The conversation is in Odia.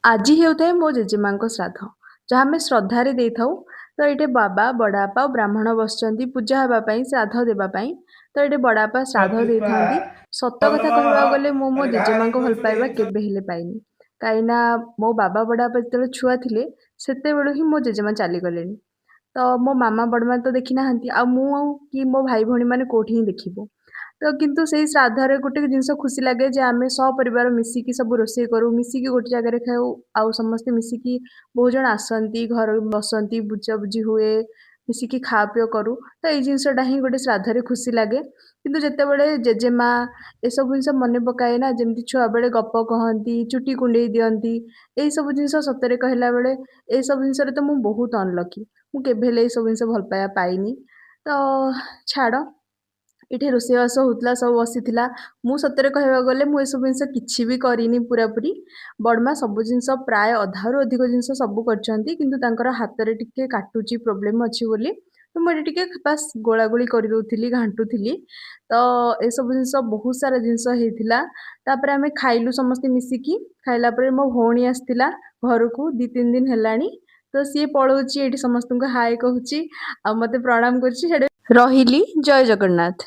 ଆଜି ହେଉଥାଏ ମୋ ଜେଜେମାଙ୍କ ଶ୍ରାଦ୍ଧ, ଯାହା ଆମେ ଶ୍ରଦ୍ଧାରେ ଦେଇଥାଉ। ତ ଏଇଠି ବାବା, ବଡ଼ବାପା ଆଉ ବ୍ରାହ୍ମଣ ବସିଛନ୍ତି ପୂଜା ହେବା ପାଇଁ, ଶ୍ରାଦ୍ଧ ଦେବା ପାଇଁ। ତ ଏଇଠି ବଡ଼ବାପା ଶ୍ରାଦ୍ଧ ଦେଇଥାନ୍ତି। ସତ କଥା କହିବାକୁ ଗଲେ ମୁଁ ମୋ ଜେଜେମାଙ୍କ ଭଲ ପାଇବା କେବେ ହେଲେ ପାଇନି, କାହିଁକିନା ମୋ ବାବା, ବଡ଼ବାପା ଯେତେବେଳେ ଛୁଆ ଥିଲେ ସେତେବେଳୁ ହିଁ ମୋ ଜେଜେମା ଚାଲିଗଲେଣି। ତ ମୋ ମାମା, ବଡ଼ମା ତ ଦେଖିନାହାନ୍ତି, ଆଉ ମୁଁ ଆଉ କି ମୋ ଭାଇ ଭଉଣୀମାନେ କେଉଁଠି ହିଁ ଦେଖିବୁ? ତ କିନ୍ତୁ ସେଇ ଶ୍ରାଦ୍ଧରେ ଗୋଟେ ଜିନିଷ ଖୁସି ଲାଗେ ଯେ ଆମେ ସପରିବାର ମିଶିକି ସବୁ ରୋଷେଇ କରୁ, ମିଶିକି ଗୋଟେ ଜାଗାରେ ଖାଉ, ଆଉ ସମସ୍ତେ ମିଶିକି ବହୁତ ଜଣ ଆସନ୍ତି, ଘରେ ବସନ୍ତି, ବୁଝାବୁଝି ହୁଏ, ମିଶିକି ଖାଆ ପିଅ କରୁ। ତ ଏଇ ଜିନିଷଟା ହିଁ ଗୋଟେ ଶ୍ରାଦ୍ଧରେ ଖୁସି ଲାଗେ। କିନ୍ତୁ ଯେତେବେଳେ ଜେଜେମା ଏସବୁ ଜିନିଷ ମନେ ପକାଏ ନା, ଯେମିତି ଛୁଆବେଳେ ଗପ କହନ୍ତି, ଚୁଟି କୁଣ୍ଡେଇ ଦିଅନ୍ତି, ଏଇସବୁ ଜିନିଷ, ସତରେ କହିଲା ବେଳେ ଏଇସବୁ ଜିନିଷରେ ତ ମୁଁ ବହୁତ ଅନଲକି। ମୁଁ କେବେ ହେଲେ ଏଇସବୁ ଜିନିଷ ଭଲ ପାଇବା ପାଇନି। ତ ଛାଡ଼, ଏଠି ରୋଷେଇବାସ ହେଉଥିଲା, ସବୁ ବସିଥିଲା। ମୁଁ ସତରେ କହିବାକୁ ଗଲେ ମୁଁ ଏସବୁ ଜିନିଷ କିଛି ବି କରିନି ପୁରାପୁରି। ବଡ଼ମା ସବୁ ଜିନିଷ, ପ୍ରାୟ ଅଧାରୁ ଅଧିକ ଜିନିଷ ସବୁ କରିଛନ୍ତି, କିନ୍ତୁ ତାଙ୍କର ହାତରେ ଟିକେ କାଟୁଛି, ପ୍ରୋବ୍ଲେମ୍ ଅଛି ବୋଲି ତ ମୁଁ ଏଠି ଟିକେ ବାସ୍ ଗୋଳାଗୋଳି କରିଦେଉଥିଲି, ଘାଣ୍ଟୁଥିଲି। ତ ଏସବୁ ଜିନିଷ, ବହୁତ ସାରା ଜିନିଷ ହେଇଥିଲା। ତାପରେ ଆମେ ଖାଇଲୁ ସମସ୍ତେ ମିଶିକି। ଖାଇଲା ପରେ ମୋ ଭଉଣୀ ଆସିଥିଲା ଘରକୁ 2-3 ଦିନ ହେଲାଣି, ତ ସିଏ ପଳଉଛି। ଏଇଠି ସମସ୍ତଙ୍କୁ ହାଏ କହୁଛି ଆଉ ମୋତେ ପ୍ରଣାମ କରୁଛି। ସେଠି ରହିଲି। ଜୟ ଜଗନ୍ନାଥ।